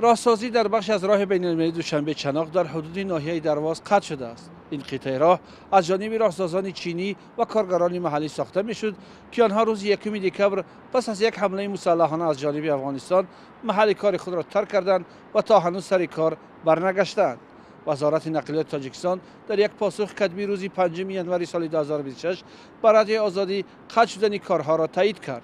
Роҳсозӣ дар бахше аз роҳи байналмилалии Душанбе-Чаноқ дар ҳудуди ноҳияи Дарвоз қатъ шудааст. Ин қитъаи роҳ аз ҷониби роҳсозони чинӣ ва коргарони маҳаллӣ сохта мешуд, ки онҳо рӯзи 1 декабр пас аз як ҳамлаи мусаллаҳона аз ҷониби Афғонистон маҳалли кори худро тарк карданд ва то ҳанӯз сари кор барнагаштаанд. Вазорати нақлиёти Тоҷикистон дар як посухи катбӣ рӯзи 5 январи соли 2026 ба Радиои Озодӣ қатъ шудани корҳоро таъид кард.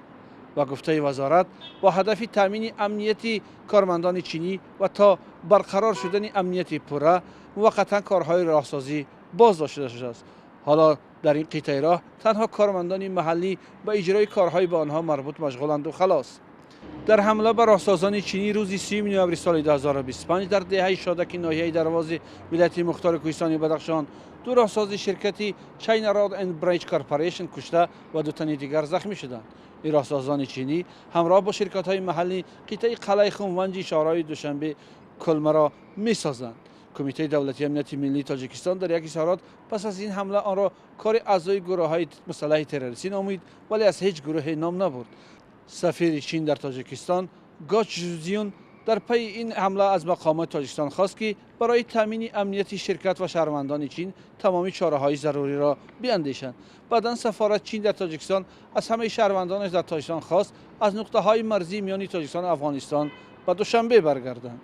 Ба гуфтаи вазорат, бо ҳадафи таъмини амнияти кормандони чинӣ ва то барқарор шудани амнияти пурра муваққатан корҳои роҳсозӣ боздошта шудааст. Ҳоло дар ин қитъаи роҳ танҳо кормандони маҳаллӣ ба иҷрои корҳои ба онҳо марбут машғуланд ва халос. Дар ҳамла ба роҳсозони чинӣ рӯзи 30 ноябри соли 2025 дар деҳаи Шодаки ноҳияи Дарвози вилояти мухтори Кӯҳистони Бадахшон ду роҳсози ширкати China Road and Bridge Corporation кушта ва ду тани дигар захмӣ шуданд. Ин роҳсозони чинӣ ҳамроҳ бо ширкатҳои маҳаллӣ қитъаи Қалъаи Хумванҷи шоҳроҳи Душанбе Кулмаро месозанд. Кумитаи давлатии амнияти миллии Тоҷикистон дар як изҳорот пас аз ин ҳамла онро кори аъзои гурӯҳҳои мусаллаҳи террористӣ номид, вале аз ҳеҷ гурӯҳе ном набурд. Сафири Чин дар Тоҷикистон Гао Чжуцзюн дар пайи ин ҳамла аз мақомоти Тоҷикистон хост, ки барои таъмини амнияти ширкат ва шаҳрвандони Чин тамоми чораҳои заруриро биандешанд. Баъдан сафорат Чин дар Тоҷикистон аз ҳамаи шаҳрвандонаш дар Тоҷикистон хост, аз нуқтаҳои марзии миёни Тоҷикистон ва Афғонистон ба Душанбе баргарданд.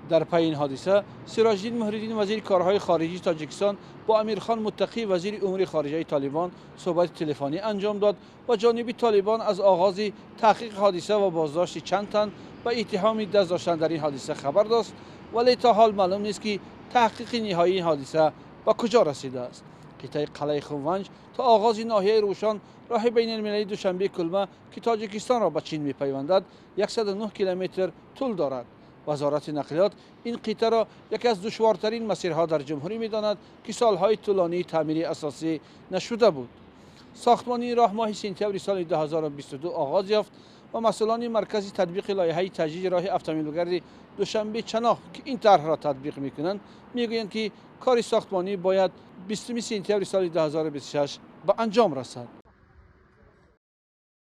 Дар пайи ин ҳодиса Сироҷиддин Муҳриддин, вазири корҳои хориҷии Тоҷикистон, бо Амирхон Муттақӣ, вазири умури хориҷаи Толибон, суҳбати телефонӣ анҷом дод ва ҷониби Толибон аз оғози таҳқиқи ҳодиса ва боздошти чанд тан ба иттиҳоми даст доштан дар ин ҳодиса хабар дод, вале то ҳол маълум нест, ки таҳқиқи ниҳоии ин ҳодиса ба куҷо расидааст. Қитъаи Қалъаи Хумванҷ то оғози ноҳияи Рӯшон роҳи байналмилалии Душанбе Кулма, ки Тоҷикистонро ба Чин мепайвандад, 109 километр тӯл дорад. Вазорати нақлиёт ин қитъаро яке аз душвортарин масирҳо дар ҷумҳурӣ медонад, ки солҳои тӯлонии таъмири асосӣ нашуда буд. Сохтмони ин роҳ моҳи сентябри соли 2022 оғоз ёфт ва масъулони маркази татбиқи лоиҳаи таҷдиди роҳи автомобилгарди Душанбе Чаноқ, ки ин тарҳро татбиқ мекунанд, мегӯянд, ки кори сохтмонӣ бояд 20 сентябри соли 2026 ба анҷом расад.